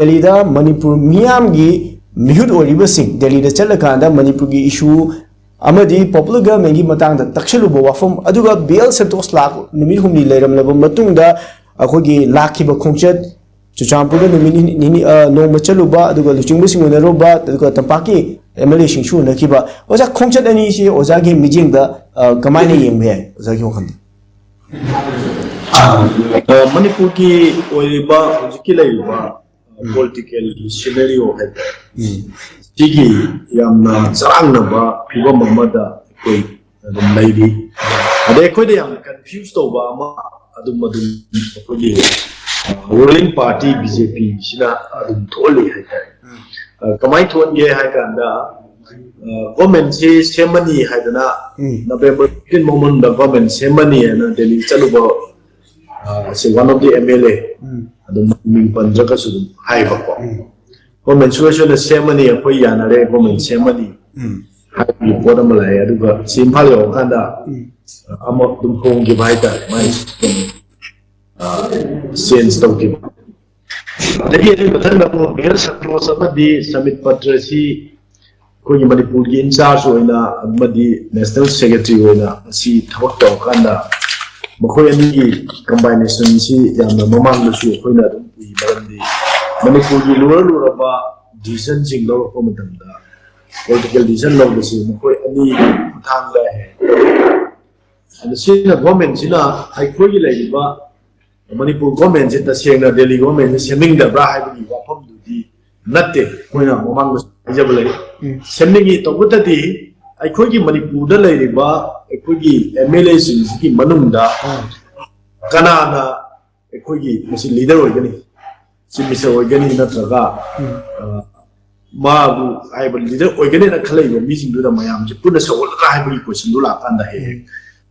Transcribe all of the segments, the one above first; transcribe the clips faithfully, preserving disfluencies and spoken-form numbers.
ꯗꯦꯜꯂꯤꯗ ꯃꯅꯤꯄꯨꯔ ꯃꯤꯌꯥꯝꯒꯤ ꯃꯤꯍꯨꯠ ꯑꯣꯏꯔꯤꯕꯁꯤꯡ ꯗꯦꯜꯂꯤꯗ ꯆꯠꯂꯀꯥꯟꯗ ꯃꯅꯤꯄꯨꯔꯒꯤ ꯏꯁꯨ ꯑꯃꯗꯤ ꯄꯣꯄꯨꯂꯔ ꯒꯚꯔꯟꯃꯦꯟꯒꯤ ꯃꯇꯥꯡꯗ ꯇꯛꯁꯜꯂꯨꯕ ꯋꯥꯐꯝ, ꯑꯗꯨꯒ ꯕꯤ ꯑꯦꯜ ꯁꯟꯇꯣꯁ ꯂꯥꯛ ꯅꯨꯃꯤꯠ ꯍꯨꯝꯅꯤ ꯂꯩꯔꯝꯂꯕ ꯃꯇꯨꯡꯗ ꯑꯩꯈꯣꯏꯒꯤ ꯂꯥꯛꯈꯤꯕ ꯈꯣꯡꯆꯠ, ꯆꯨꯔꯆꯥꯟꯄꯨꯔꯗ ꯅꯨꯃꯤꯠ ꯅꯤꯅꯤ, ꯅꯤꯅꯤ, ꯑ, ꯅꯣꯡꯃ ꯆꯠꯂꯨꯕ, ꯑꯗꯨꯒ ꯂꯨꯆꯤꯡꯕꯁꯤꯡ ꯎꯅꯔꯨꯕ, ꯑꯗꯨꯒ ꯇꯝꯄꯥꯛꯀꯤ ꯑꯦꯝ ꯑꯦꯜ ꯑꯦꯁꯤꯡꯁꯨ ꯎꯅꯈꯤꯕ꯫ ꯑꯣꯖꯥ, ꯈꯣꯡꯆꯠ ꯑꯅꯤꯁꯤ ꯑꯣꯖꯥꯒꯤ ꯃꯤꯠꯌꯦꯡꯗ, ꯑ, ꯀꯃꯥꯏꯅ ꯌꯦꯡꯕ ꯌꯥꯏ, ꯑꯣꯖꯥꯒꯤ ꯋꯥꯈꯜꯗ? ꯑ, ꯃꯅꯤꯄꯨꯔꯒꯤ ꯑꯣꯏꯔꯤꯕ ꯍꯧꯖꯤꯛꯀꯤ ꯂꯩꯔꯤꯕ ꯄꯣꯂꯤꯇꯤꯀꯦꯜꯒꯤ ꯁꯤꯅꯦꯔꯤꯑꯣ ꯍꯥꯏꯇꯥꯔꯦ, ꯁꯤꯒꯤ ꯌꯥꯝꯅ ꯆꯔꯥꯡꯅꯕ ꯐꯤꯕꯝ ꯑꯃꯗ ꯑꯩꯈꯣꯏ ꯑꯗꯨꯝ ꯂꯩꯔꯤ꯫ ꯑꯗꯩ ꯑꯩꯈꯣꯏꯗ ꯌꯥꯝꯅ ꯀꯟꯐ꯭ꯌꯨꯁ ꯇꯧꯕ ꯑꯃ ꯑꯗꯨꯝ ꯑꯗꯨꯝ ꯑꯩꯈꯣꯏꯒꯤ ꯔꯨꯂꯤꯡ ꯄꯥꯔꯇꯤ ꯕꯤ ꯖꯦ ꯄꯤꯁꯤꯅ ꯑꯗꯨꯝ ꯊꯣꯛꯍꯜꯂꯤ ꯍꯥꯏꯇꯥꯔꯦ꯫ ꯑ, ꯀꯃꯥꯏꯅ ꯊꯣꯛꯍꯟꯒꯦ ꯍꯥꯏ ꯀꯥꯟꯗ, ꯒꯣꯔꯃꯦꯟꯁꯤ ꯁꯦꯝꯃꯅꯤ ꯍꯥꯏꯗꯅ, ꯎꯝ. ꯅꯕꯦꯝꯕꯔ ꯐꯤꯐꯇꯤꯟ ꯐꯥꯎ ꯃꯅꯨꯡꯗ ꯒꯣꯔꯃꯦꯟ ꯁꯦꯝꯃꯅꯤ ꯍꯥꯏꯅ ꯗꯦꯜꯂꯤ ꯆꯠꯂꯨꯕ, uh, C one of the M L A, um. ꯑꯗꯨꯝ ꯃꯤꯡ ꯄꯟꯗ꯭ꯔꯒꯁꯨ ꯑꯗꯨꯝ ꯍꯥꯏꯕꯀꯣ꯫ ꯎꯝ. ꯒꯣꯔꯃꯦꯟ ꯁꯨꯡꯁꯣꯏ ꯁꯣꯏꯗꯅ ꯁꯦꯝꯃꯅꯤ, ꯑꯩꯈꯣꯏ ꯌꯥꯅꯔꯦ, ꯒꯣꯔꯃꯦꯟ ꯁꯦꯝꯃꯅꯤ ꯎꯝ. ꯍꯥꯏꯕꯒꯤ ꯄꯣꯠ ꯑꯃ ꯂꯥꯛꯑꯦ꯫ ꯑꯗꯨꯒ ꯁꯤ ꯏꯝꯐꯥꯜ ꯌꯧꯔꯀꯥꯟꯗ ꯎꯝ. ꯑꯃ ꯑꯗꯨꯝ ꯍꯣꯡꯈꯤꯕ ꯍꯥꯏꯇꯥꯔꯦ, ꯃꯥꯏ ꯁꯤꯁꯇꯦꯝ ꯆꯦꯟꯖ ꯇꯧꯈꯤꯕ꯫ ꯑꯗꯒꯤ ꯑꯗꯨꯒꯤ ꯃꯊꯪꯗ ꯑꯃꯨꯛ ꯕꯤ ꯑꯦꯜ ꯁꯟꯇꯣꯁ ꯑꯃꯗꯤ ꯁꯃꯤꯠ ꯄꯇ꯭ꯔꯁꯤ ꯑꯩꯈꯣꯏꯒꯤ ꯃꯅꯤꯄꯨꯔꯒꯤ ꯏꯟꯆꯥꯔꯖ ꯑꯣꯏꯅ ꯑꯃꯗꯤ ꯅꯦꯁꯅꯦꯜ ꯁꯦꯀ꯭ꯔꯦꯇꯔꯤ ꯑꯣꯏꯅ ꯃꯁꯤ ꯊꯕꯛ ꯇꯧꯔꯀꯥꯟꯗ ꯃꯈꯣꯏ ꯑꯅꯤꯒꯤ ꯀꯝꯕꯥꯏꯅꯦꯁꯟꯁꯤ ꯌꯥꯝꯅ ꯃꯃꯥꯡꯗꯁꯨ ꯑꯩꯈꯣꯏꯅ ꯑꯗꯨꯝ ꯎꯏ꯫ ꯃꯔꯝꯗꯤ ꯃꯅꯤꯄꯨꯔꯒꯤ ꯂꯨꯔ ꯂꯨꯔꯕ ꯗꯤꯁꯤꯖꯟꯁꯤꯡ ꯂꯧꯔꯛꯄ ꯃꯇꯝꯗ, ꯄꯣꯂꯤꯇꯤꯀꯦꯜ ꯗꯤꯁꯤꯖꯟ ꯂꯧꯕꯁꯤ ꯃꯈꯣꯏ ꯑꯅꯤꯒꯤ ꯈꯨꯠꯊꯥꯡꯗ ꯍꯦꯛ, ꯑꯗꯣ ꯁꯤꯅ ꯒꯣꯔꯃꯦꯟꯁꯤꯅ ꯑꯩꯈꯣꯏꯒꯤ ꯂꯩꯔꯤꯕ ꯃꯅꯤꯄꯨꯔ ꯒꯣꯔꯃꯦꯟꯁꯤ ꯇꯁꯦꯡꯅ ꯗꯦꯜꯂꯤ ꯒꯣꯔꯃꯦꯟꯁꯤ ꯁꯦꯝꯅꯤꯡꯗꯕ꯭ꯔꯥ ꯍꯥꯏꯕꯒꯤ ꯋꯥꯐꯝꯗꯨꯗꯤ ꯅꯠꯇꯦ꯫ ꯑꯩꯈꯣꯏꯅ ꯃꯃꯥꯡꯗꯁꯨ ꯍꯥꯏꯖꯕ ꯂꯩ, ꯎꯝ. ꯁꯦꯝꯅꯤꯡꯉꯤ꯫ ꯇꯧꯕꯇꯗꯤ ꯑꯩꯈꯣꯏꯒꯤ ꯃꯅꯤꯄꯨꯔꯗ ꯂꯩꯔꯤꯕ ꯑꯩꯈꯣꯏꯒꯤ ꯑꯦꯝ ꯑꯦꯜ ꯑꯦꯁꯤꯡꯁꯤꯒꯤ ꯃꯅꯨꯡꯗ ꯑꯥ. ꯀꯅꯥꯅ ꯑꯩꯈꯣꯏꯒꯤ ꯃꯁꯤ ꯂꯤꯗꯔ ꯑꯣꯏꯒꯅꯤ, ꯆꯤꯐ ꯃꯤꯅꯤꯁꯇꯔ ꯑꯣꯏꯒꯅꯤ ꯅꯠꯇ꯭ꯔꯒ, ꯎꯝ. ꯑ, ꯃꯥꯕꯨ ꯍꯥꯏꯕ ꯂꯤꯗꯔ ꯑꯣꯏꯒꯅꯤꯅ ꯈꯜꯂꯛꯏꯕ ꯃꯤꯁꯤꯡꯗꯨꯗ ꯃꯌꯥꯝꯁꯦ ꯄꯨꯟꯅ ꯁꯧꯒꯠꯂꯒ ꯍꯥꯏꯕꯒꯤ ꯀꯣꯏꯁꯟꯗꯨ ꯂꯥꯛꯀꯥꯟꯗ ꯍꯦꯛ ꯍꯦꯛ,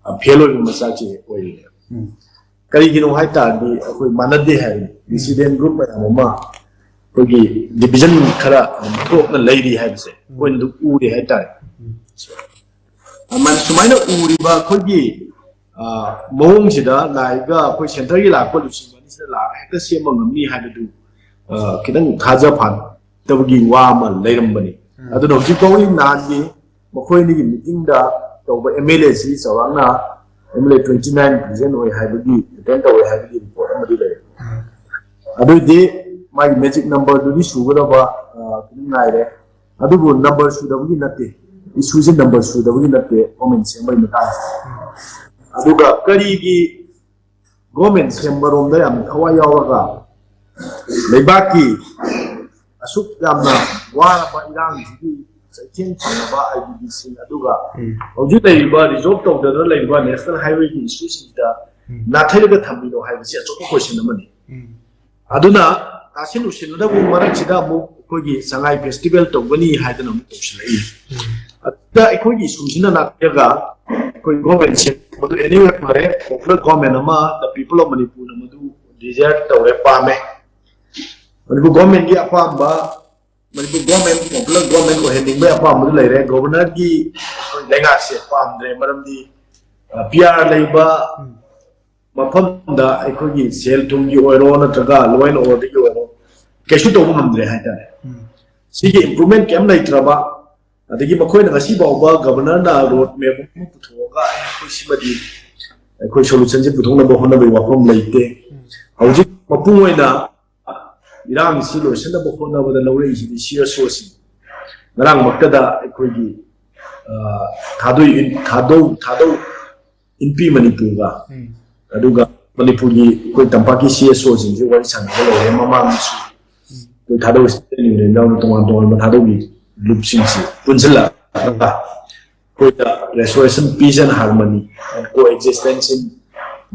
ꯑ, ꯐꯦꯜ ꯑꯣꯏꯕ ꯃꯆꯥꯛꯁꯦ ꯍꯦꯛ ꯑꯣꯏꯔꯤꯅꯦꯕ꯫ ꯎꯝ. ꯀꯔꯤꯒꯤꯅꯣ ꯍꯥꯏ ꯇꯥꯔꯗꯤ ꯑꯩꯈꯣꯏ ꯃꯥꯟꯅꯗꯦ ꯍꯥꯏꯕꯅꯤ꯫ ꯗꯤꯁꯤꯗꯦꯟ ꯒ꯭ꯔꯨꯞ ꯃꯌꯥꯝ ꯑꯃ ꯑꯩꯈꯣꯏꯒꯤ ꯗꯤꯕꯤꯖꯟ ꯈꯔ ꯑꯗꯨꯝ ꯊꯣꯛꯅ ꯂꯩꯔꯤ ꯍꯥꯏꯕꯁꯦ ꯑꯩꯈꯣꯏꯅ ꯑꯗꯨꯝ ꯎꯔꯦ ꯍꯥꯏꯇꯥꯔꯦ꯫ ꯑꯗꯨꯃꯥꯏꯅ ꯁꯨꯃꯥꯏꯅ ꯎꯔꯤꯕ ꯑꯩꯈꯣꯏꯒꯤ, ꯑ, ꯃꯑꯣꯡꯁꯤꯗ ꯂꯥꯛꯏꯕ ꯑꯩꯈꯣꯏ ꯁꯦꯟꯇꯔꯒꯤ ꯂꯥꯛꯄ ꯂꯨꯆꯤꯡꯕ ꯑꯅꯤꯁꯤꯅ ꯂꯥꯛꯑꯒ ꯍꯦꯛꯇ ꯁꯦꯝꯕ ꯉꯝꯅꯤ ꯍꯥꯏꯕꯗꯨ ꯑ, ꯈꯤꯇꯪ ꯊꯥꯖ ꯐꯥꯟꯗꯕꯒꯤ ꯋꯥ ꯑꯃ ꯂꯩꯔꯝꯕꯅꯤ꯫ ꯎꯝ꯫ ꯑꯗꯨꯅ ꯍꯧꯖꯤꯛ ꯐꯥꯎꯒꯤ ꯅꯍꯥꯟꯒꯤ ꯃꯈꯣꯏ ꯑꯅꯤꯒꯤ ꯃꯤꯇꯤꯡꯗ ꯇꯧꯕ ꯑꯦꯝ ꯑꯦꯜ ꯑꯦꯁꯤ ꯆꯥꯎꯔꯥꯛꯅ ꯑꯦꯝ ꯑꯦꯜ ꯑꯦ ꯇ꯭ꯋꯦꯟꯇꯤ ꯅꯥꯏꯟ ꯄ꯭ꯔꯦꯖꯦꯟ ꯑꯣꯏ ꯍꯥꯏꯕꯒꯤ, ꯑꯦꯇꯦꯟ ꯇꯧꯋꯦ ꯍꯥꯏꯕꯒꯤ ꯔꯤꯄꯣꯔꯠ ꯑꯃꯗꯤ ꯂꯩꯔꯦ꯫ ꯎꯝ꯫ ꯑꯗꯨꯏꯗꯤ ꯃꯥꯒꯤ ꯃꯦꯖꯤꯛ ꯅꯝꯕꯔꯗꯨꯗꯤ ꯁꯨꯒꯗꯕ, ꯑ, ꯈꯤꯇꯪ ꯉꯥꯏꯔꯦ꯫ ꯑꯗꯨꯕꯨ ꯅꯝꯕꯔ ꯁꯨꯗꯕꯒꯤ ꯅꯠꯇꯦ, ꯏꯁꯨꯁꯤ ꯅꯝꯕꯔ ꯁꯨꯗꯕꯒꯤ ꯅꯠꯇꯦ ꯒꯣꯔꯃꯦꯟ ꯁꯦꯝꯕꯒꯤ ꯃꯇꯥꯡꯁꯦ꯫ ꯑꯗꯨꯒ ꯀꯔꯤꯒꯤ ꯒꯣꯔꯃꯦꯟ ꯁꯦꯝꯕꯔꯣꯝꯗ ꯌꯥꯝꯅ ꯊꯋꯥꯏ ꯌꯥꯎꯔꯒ ꯂꯩꯕꯥꯛꯀꯤ ꯑꯁꯨꯛ ꯌꯥꯝꯅ ꯋꯥꯔꯕ ꯏꯔꯥꯡꯁꯤꯒꯤ ꯆꯩꯊꯦꯡ ꯐꯪꯂꯕ ꯑꯥꯏ ꯗꯤ ꯕꯤꯁꯤꯡ ꯑꯗꯨꯒ ꯎꯝ꯫ ꯍꯧꯖꯤꯛ ꯂꯩꯔꯤꯕ ꯔꯤꯖꯣꯜꯕ ꯇꯧꯗꯅ ꯂꯩꯔꯤꯕ ꯅꯦꯁꯅꯦꯜ ꯍꯥꯏꯋꯦꯒꯤ ꯏꯁꯨꯁꯤꯡꯁꯤꯗ ꯎꯝ꯫ ꯅꯥꯊꯩꯔꯒ ꯊꯝꯕꯤꯔꯣ ꯍꯥꯏꯕꯁꯤ ꯑꯆꯧꯕ ꯀꯣꯏꯁꯟ ꯑꯃꯅꯤ꯫ ꯎꯝ꯫ ꯑꯗꯨꯅ ꯇꯥꯁꯤꯟ ꯎꯁꯤꯟꯅꯗꯕ ꯃꯔꯛꯁꯤꯗ ꯑꯃꯨꯛ ꯑꯩꯈꯣꯏꯒꯤ ꯁꯉꯥꯏ ꯐꯦꯁꯇꯤꯚꯦꯜ ꯇꯧꯒꯅꯤ ꯍꯥꯏꯗꯅ ꯑꯃꯨꯛ ꯇꯧꯁꯤꯜꯂꯛꯏ꯫ ꯎꯝ꯫ ꯑꯗꯨꯗ ꯑꯩꯈꯣꯏꯒꯤ ꯏꯁꯨꯁꯤꯅ ꯅꯥꯊꯩꯔꯒ ꯑꯩꯈꯣꯏ ꯒꯣꯔꯃꯦꯟꯁꯦ ꯃꯗꯨ ꯑꯦꯅꯤꯋꯦ ꯐꯔꯦ, ꯄꯣꯄꯨꯂꯔ ꯒꯣꯔꯃꯦꯟ ꯑꯃ, ꯗ ꯄꯤꯄꯜ ꯑꯣꯐ ꯃꯅꯤꯄꯨꯔꯅ ꯃꯗꯨ ꯗꯤꯖꯥꯌꯔ ꯇꯧꯔꯦ, ꯄꯥꯝꯃꯦ꯫ ꯃꯅꯤꯄꯨꯔ ꯒꯣꯔꯃꯦꯟꯒꯤ ꯑꯄꯥꯝꯕ, ꯃꯅꯤꯄꯨꯔ ꯒꯣꯔꯃꯦꯟ ꯄꯣꯄꯨꯂꯔ ꯒꯣꯔꯃꯦꯟ ꯑꯣꯏꯍꯟꯅꯤꯡꯕꯒꯤ ꯑꯄꯥꯝꯕꯗꯨ ꯂꯩꯔꯦ꯫ ꯒꯣꯕꯔꯅꯔꯒꯤ ꯑꯩꯈꯣꯏ ꯂꯩꯉꯥꯛꯁꯦ ꯄꯥꯝꯗ꯭ꯔꯦ, ꯃꯔꯝꯗꯤ ꯄꯤ ꯑꯥꯔ ꯂꯩꯕ ꯎꯝ꯫ ꯃꯐꯝꯗ ꯑꯩꯈꯣꯏꯒꯤ ꯁꯦꯜ ꯊꯨꯝꯒꯤ ꯑꯣꯏꯔꯣ ꯅꯠꯇ꯭ꯔꯒ ꯂꯣ ꯑꯦꯟ ꯑꯣꯔꯗꯔꯒꯤ ꯑꯣꯏꯔꯣ ꯀꯩꯁꯨ ꯇꯧꯕ ꯉꯝꯗ꯭ꯔꯦ ꯍꯥꯏꯇꯥꯔꯦ꯫ ꯎꯝ꯫ ꯁꯤꯒꯤ ꯏꯝꯄ꯭ꯔꯨꯚꯃꯦꯟ ꯀꯩꯝ ꯂꯩꯇ꯭ꯔꯕ, ꯑꯗꯒꯤ ꯃꯈꯣꯏꯅ ꯉꯁꯤ ꯐꯥꯎꯕ ꯒꯕꯔꯅꯔꯅ ꯔꯣꯗ ꯃꯦꯞ ꯑꯃ ꯄꯨꯊꯣꯛꯑꯒ ꯑꯩꯈꯣꯏ ꯁꯤꯃꯗꯤ ꯑꯩꯈꯣꯏ ꯁꯣꯂꯨꯁꯟꯁꯦ ꯄꯨꯊꯣꯛꯅꯕ ꯍꯣꯠꯅꯕꯒꯤ ꯋꯥꯐꯝ ꯂꯩꯇꯦ꯫ ꯎꯝ꯫ ꯍꯧꯖꯤꯛ ꯃꯄꯨꯡ ꯑꯣꯏꯅ ꯏꯔꯥꯡꯁꯤ ꯂꯣꯏꯁꯤꯟꯅꯕ ꯍꯣꯠꯅꯕꯗ ꯂꯧꯔꯛꯏꯁꯤꯗꯤ ꯁꯤ ꯑꯦꯁ ꯑꯣꯁꯤꯡ꯫ ꯉꯔꯥꯡꯃꯛꯇꯗ ꯑꯩꯈꯣꯏꯒꯤ, ꯑ, ꯊꯥꯗꯣꯏ-, ꯊꯥꯗꯧ-, ꯊꯥꯗꯧ ꯏꯟꯄꯤ ꯃꯅꯤꯄꯨꯔꯒ, ꯎꯝ꯫ ꯑꯗꯨꯒ ꯃꯅꯤꯄꯨꯔꯒꯤ ꯑꯩꯈꯣꯏ ꯇꯝꯄꯥꯛꯀꯤ ꯁꯤ ꯑꯦꯁ ꯑꯣꯁꯤꯡꯁꯦ ꯋꯥꯔꯤ ꯁꯥꯟꯅꯕ ꯂꯣꯏꯔꯦ꯫ ꯃꯃꯥꯡꯗꯁꯨ ꯎꯝ꯫ ꯑꯩꯈꯣꯏ ꯊꯥꯗꯧ ꯁ꯭ꯇꯨꯗꯦꯟꯠ ꯌꯨꯅꯤꯌꯟ ꯌꯥꯎꯅ ꯇꯣꯉꯥꯟ ꯇꯣꯉꯥꯟꯕ ꯊꯥꯗꯧꯒꯤ ꯒ꯭ꯔꯨꯞꯁꯤꯡꯁꯤ ꯄꯨꯟꯁꯤꯜꯂꯛꯑꯒ ꯑꯩꯈꯣꯏꯗ restoration, peace and harmony and coexistence in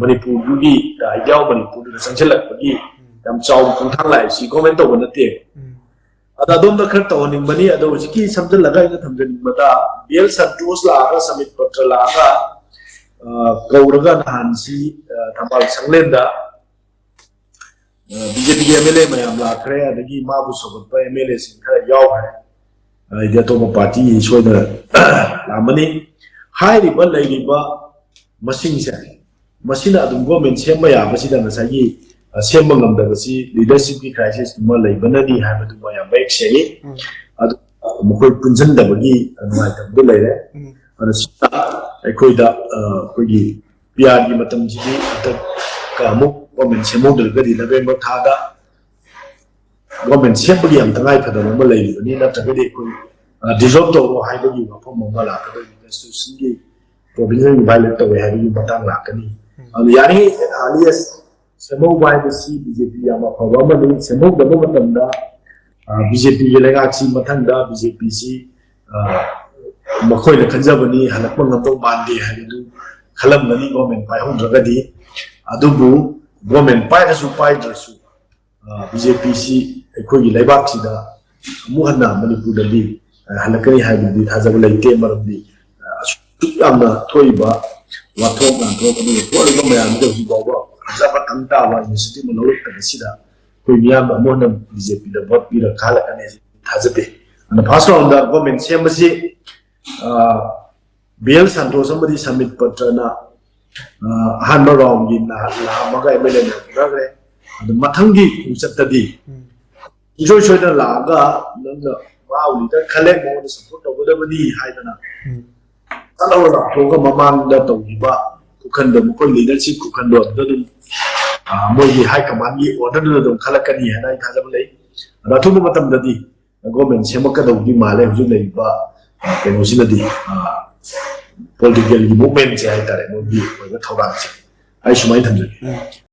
ꯃꯅꯤꯄꯨꯔꯗꯨꯒꯤ, the idea of ꯃꯅꯤꯄꯨꯔꯗꯨꯗ ꯆꯪꯁꯤꯜꯂꯛꯄꯒꯤ ꯌꯥꯝ ꯆꯥꯎꯕ ꯈꯣꯡꯊꯥꯡ ꯂꯥꯛꯏꯁꯤ ꯒꯣꯔꯃꯦꯟ ꯇꯧꯕ ꯅꯠꯇꯦ꯫ ꯎꯝ꯫ ꯑꯗ ꯑꯗꯣꯝꯗ ꯈꯔ ꯇꯧꯍꯟꯅꯤꯡꯕꯅꯤ꯫ ꯑꯗꯣ ꯍꯧꯖꯤꯛꯀꯤ ꯁꯝꯖꯤꯜꯂꯒ ꯑꯩꯅ ꯊꯝꯖꯅꯤꯡꯕꯗ, ꯕꯤ ꯑꯦꯜ ꯁꯟꯇꯣꯁ ꯂꯥꯛꯑꯒ, ꯁꯃꯤꯠ ꯄꯇ꯭ꯔ ꯂꯥꯛꯑꯒ, ꯑ, ꯀꯧꯔꯒ ꯅꯍꯥꯟꯁꯤ, ꯑ, ꯊꯝꯕꯥꯜ ꯁꯪꯂꯦꯟꯗ, ꯑ, ꯕꯤ ꯖꯦ ꯄꯤꯒꯤ ꯑꯦꯝ ꯑꯦꯜ ꯑꯦ ꯃꯌꯥꯝ ꯂꯥꯛꯈ꯭ꯔꯦ, ꯑꯗꯒꯤ ꯃꯥꯕꯨ ꯁꯧꯒꯠꯄ ꯑꯦꯝ ꯑꯦꯜ ꯑꯦꯁꯤꯡ ꯈꯔ ꯌꯥꯎꯈ꯭ꯔꯦ꯫ ꯑ, ꯍꯥꯏꯗꯤ ꯑꯇꯣꯞꯄ ꯄꯥꯔꯇꯤ ꯁꯣꯏꯗꯅ ꯂꯥꯛꯑꯝꯃꯅꯤ꯫ ꯍꯥꯏꯔꯤꯕ ꯂꯩꯔꯤꯕ ꯃꯁꯤꯡꯁꯦ, ꯃꯁꯤꯅ ꯑꯗꯨꯝ ꯒꯣꯔꯃꯦꯟ ꯁꯦꯝꯕ ꯌꯥꯕꯁꯤꯗ ꯉꯁꯥꯏꯒꯤ ꯁꯦꯝꯕ ꯉꯝꯗꯕꯁꯤ ꯂꯤꯗꯔꯁꯤꯞꯀꯤ ꯀ꯭ꯔꯥꯏꯁꯤꯁ ꯑꯃ ꯂꯩꯕꯅꯅꯤ ꯍꯥꯏꯕꯗꯨꯃ ꯌꯥꯝ ꯃꯌꯦꯛ ꯁꯦꯡꯉꯤ꯫ ꯎꯝ꯫ ꯑꯗꯨ ꯃꯈꯣꯏ ꯄꯨꯟꯁꯤꯟꯗꯕꯒꯤ ꯅꯨꯡꯉꯥꯏꯇꯕꯗꯨ ꯂꯩꯔꯦ꯫ ꯎꯝ꯫ ꯑꯗꯨꯅ ꯁꯤꯅ ꯑꯩꯈꯣꯏꯗ, ꯑ, ꯑꯩꯈꯣꯏꯒꯤ ꯄꯤ ꯑꯥꯔꯒꯤ ꯃꯇꯝꯁꯤꯗꯤ ꯍꯟꯗꯛ ꯑꯃꯨꯛ ꯒꯣꯔꯃꯦꯟ ꯁꯦꯝꯍꯧꯗ꯭ꯔꯒꯗꯤ ꯅꯕꯦꯝꯕꯔ ꯊꯥꯗ ꯒꯣꯔꯃꯦꯟ ꯁꯦꯝꯕꯒꯤ ꯌꯥꯝ ꯇꯉꯥꯏ ꯐꯗꯕ ꯑꯃ ꯂꯩꯔꯤꯕꯅꯤ꯫ ꯅꯠꯇ꯭ꯔꯒꯗꯤ ꯑꯩꯈꯣꯏ, ꯑ, ꯗꯤꯖꯣꯜꯕ ꯇꯧꯔꯣ ꯍꯥꯏꯕꯒꯤ ꯋꯥꯐꯝ ꯑꯃ ꯂꯥꯛꯀꯗꯣꯏꯅꯤ, ꯀꯟꯁꯇꯤꯇ꯭ꯌꯨꯁꯟꯒꯤ ꯄ꯭ꯔꯣꯚꯤꯖꯟ ꯚꯥꯏꯑꯣꯂꯦꯠ ꯇꯧꯋꯦ ꯍꯥꯏꯕꯒꯤ ꯃꯇꯥꯡ ꯂꯥꯛꯀꯅꯤ꯫ ꯎꯝ꯫ ꯑꯗꯨ ꯌꯥꯔꯤꯉꯩ ꯑꯥꯔꯂꯤꯌꯦꯁ ꯁꯦꯝꯍꯧꯕ ꯍꯥꯏꯕꯁꯤ ꯕꯤ ꯖꯦ ꯄꯤ ꯌꯥꯝ ꯑꯐꯕ ꯑꯃꯅꯤ꯫ ꯁꯦꯝꯍꯧꯗꯕ ꯃꯇꯝꯗ, ꯑ, ꯕꯤ ꯖꯦ ꯄꯤꯒꯤ ꯂꯩꯉꯥꯛꯁꯤ ꯃꯊꯪꯗ ꯕꯤ ꯖꯦ ꯄꯤꯁꯤ, ꯑ, ꯃꯈꯣꯏꯅ ꯈꯟꯖꯕꯅꯤ ꯍꯜꯂꯛꯄ ꯉꯝꯗꯧ ꯃꯥꯟꯗꯦ ꯍꯥꯏꯕꯗꯨ ꯈꯜꯂꯝꯒꯅꯤ ꯒꯣꯔꯃꯦꯟ ꯄꯥꯏꯍꯧꯗ꯭ꯔꯒꯗꯤ꯫ ꯑꯗꯨꯕꯨ ꯒꯣꯔꯃꯦꯟ ꯄꯥꯏꯔꯁꯨ ꯄꯥꯏꯗ꯭ꯔꯁꯨ, ꯕꯤ ꯖꯦ ꯄꯤꯁꯤ ꯑꯩꯈꯣꯏꯒꯤ ꯂꯩꯕꯥꯛꯁꯤꯗ ꯑꯃꯨꯛ ꯍꯟꯅ ꯃꯅꯤꯄꯨꯔꯗꯗꯤ, ꯑ, ꯍꯜꯂꯛꯀꯅꯤ ꯍꯥꯏꯕꯗꯤ ꯊꯥꯖꯕ ꯂꯩꯇꯦ꯫ ꯃꯔꯝꯗꯤ, ꯑ, ꯑꯁꯨꯛ ꯌꯥꯝꯅ ꯊꯣꯛꯏꯕ ꯋꯥꯊꯣꯛ ꯂꯥꯟꯊꯣꯛ ꯑꯗꯨꯒ ꯊꯣꯛꯂꯤꯕ ꯃꯌꯥꯝꯁꯤꯗ ꯍꯧꯖꯤꯛ ꯐꯥꯎꯕ ꯐꯖꯕ ꯇꯪ ꯇꯥꯕ ꯏꯅꯤꯁꯤꯌꯦꯇꯤꯚ ꯑꯃ ꯂꯧꯔꯛꯇꯕꯁꯤꯗ ꯑꯩꯈꯣꯏ ꯃꯤꯌꯥꯝꯅ ꯑꯃꯨꯛ ꯍꯟꯅ ꯕꯤ ꯖꯦ ꯄꯤꯗ ꯚꯣꯠ ꯄꯤꯔ ꯈꯜꯂꯛꯀꯅꯤ ꯍꯥꯏꯁꯤ ꯊꯥꯖꯗꯦ꯫ ꯑꯗꯨꯅ ꯐꯥꯔꯁ ꯔꯥꯎꯟꯗ ꯒꯣꯔꯃꯦꯟ ꯁꯦꯝꯕꯁꯤ, ꯑ, ꯕꯤ ꯑꯦꯜ ꯁꯟꯇꯣꯁ ꯑꯃꯗꯤ ꯁꯃꯤꯠ ꯄꯇ꯭ꯔꯅ, ꯑ, ꯑꯍꯥꯟꯕ ꯔꯥꯎꯟꯒꯤ ꯅꯍꯥꯟ ꯂꯥꯛꯑꯝꯃꯒ ꯑꯦꯝ ꯑꯦꯜ ꯑꯦ ꯑꯣꯏꯈ꯭ꯔꯦ꯫ ꯑꯗꯨ ꯃꯊꯪꯒꯤ ꯈꯣꯡꯆꯠꯇꯗꯤ ꯎꯝ꯫ ꯁꯨꯡꯁꯣꯏ ꯁꯣꯏꯗꯅ ꯂꯥꯛꯑꯒ ꯅꯪꯅ ꯃꯥꯕꯨ ꯂꯤꯗꯔ ꯈꯜꯂꯦ, ꯃꯉꯣꯟꯗ ꯁꯄꯣꯔꯠ ꯇꯧꯒꯗꯕꯅꯤ ꯍꯥꯏꯗꯅ ꯎꯝ꯫ ꯆꯠꯂꯒ ꯂꯥꯎꯊꯣꯛꯑꯒ ꯃꯃꯥꯡꯗ ꯇꯧꯈꯤꯕ ꯈꯨꯈꯟꯗꯣ, ꯃꯈꯣꯏ ꯂꯤꯗꯔꯁꯤꯞ ꯈꯨꯈꯟꯗꯣ ꯑꯗꯨꯗ ꯑꯗꯨꯝ, ꯑ, ꯃꯣꯏꯒꯤ ꯍꯥꯏ ꯀꯃꯥꯟꯒꯤ ꯑꯣꯔꯗꯔꯗꯨꯗ ꯑꯗꯨꯝ ꯈꯜꯂꯛꯀꯅꯤ ꯍꯥꯏꯅ ꯑꯩ ꯊꯥꯖꯕ ꯂꯩ꯫ ꯑꯗꯣ ꯑꯊꯨꯕ ꯃꯇꯝꯗꯗꯤ ꯒꯣꯔꯃꯦꯟ ꯁꯦꯝꯃꯛꯀꯗꯧꯗꯤ ꯃꯥꯜꯂꯦ ꯍꯧꯖꯤꯛ ꯂꯩꯔꯤꯕ, ꯑ, ꯀꯩꯅꯣꯁꯤꯅꯗꯤ, ꯑ, ꯄꯣꯂꯤꯇꯤꯀꯦꯜꯒꯤ ꯃꯨꯚꯃꯦꯟꯁꯦ ꯍꯥꯏꯇꯥꯔꯦ, ꯃꯣꯏꯒꯤ ꯑꯣꯏꯕ ꯊꯧꯔꯥꯡꯁꯦ꯫ ꯑꯩ ꯁꯨꯃꯥꯏꯅ ꯊꯝꯖꯒꯦ꯫ ꯎꯝ꯫